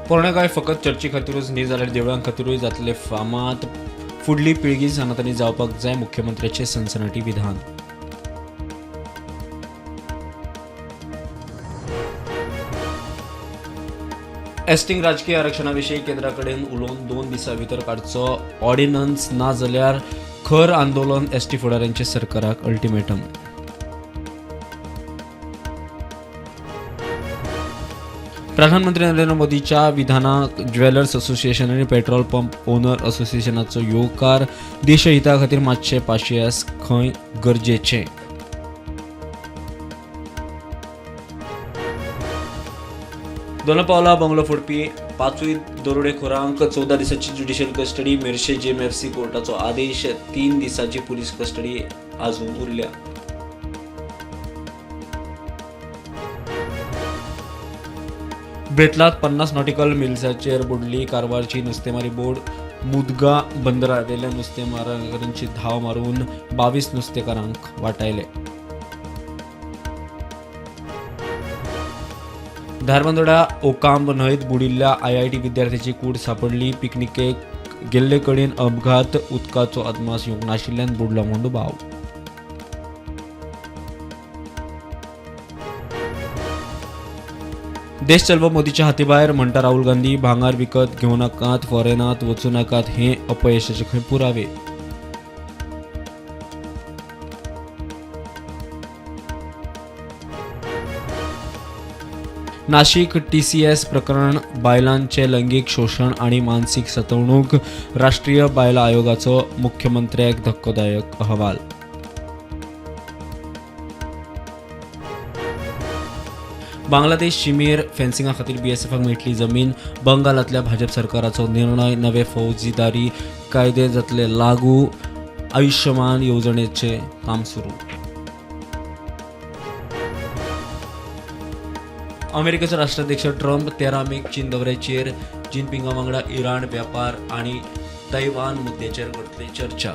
पोरणे गोंय फकत चर्ची खातीरूच न्ही जाल्यार देवळां खातीरूय जातले फामाद. फुडली पिळगी सनातनी जावपाक जाय, मुख्यमंत्र्याचे सनसनाटी विधान. एसटींक राजकीय आरक्षणा विशीं केंद्रा कडेन उलोवन 2 दिसां भितर काडचो ऑर्डिनन्स, ना जाल्यार खर आंदोलन. एसटी फुडाऱ्यांचे सरकाराक अल्टिमेटम. प्रधानमंत्री नरेंद्र मोदीच्या विधानाक ज्वेलर्स असोसिएशन आनी पेट्रोल पंप ओनर असोसिएशनाचो येवकार. देशहिता खातीर मातशें पाशियेस खंय गरजेचें. दोना पावला बंगलो फोडपी 5 दरोडेखोरांक 14 दिसांची ज्युडिशियल कस्टडी. मेरशे जेएमएफसी कोर्टाचो आदेश. 3 दिसांची पुलीस कस्टडी अजून उरल्या. बेतलात 50 नॉटिकल मिल्साचेर बुडली कारवारची नुस्तेमारी बोट. मुदगा बंदरावेल्या नुस्तेमारांची धांव मारून 22 नुस्तेकारांक वाटायले. धारबांदोड्या ओकांब न्हंयत बुडिल्ल्या आयआयटी विद्यार्थ्याची कूड सापडली. पिकनिकेक गेल्ले कडेन अपघात. उदकाचो अदमास येवंक नाशिल्ल्यान बुडलो म्हूण दुबाव. देश चलवप मोदीच्या हातीभायर म्हणटा राहुल गांधी. भांगर विकत घेवं नाकात, फॉरेनात वचूं नाकात हे अपयशाचे खंय पुरावे. नाशिक टीसीएस प्रकरण, बायलांचे लैंगिक शोषण आणि मानसिक सतवणूक. राष्ट्रीय बायलां आयोगाचो मुख्यमंत्र्याक धक्कोदायक अहवाल. बांगलादेश शिमेर फेन्सिंगा खातीर बीएसएफाक मेळटली जमीन. बंगालांतल्या भाजप सरकाराचो निर्णय. नवे फौजदारी कायदे जातले लागू. आयुष्यमान येवजणेचें काम सुरू. अमेरिकेचो राष्ट्राध्यक्ष ट्रम्प 13 मेक चीन दौऱ्याचेर. जिनपिंगा वांगडा इराण, व्यापार आनी तैवान मुद्द्याचेर करतले चर्चा.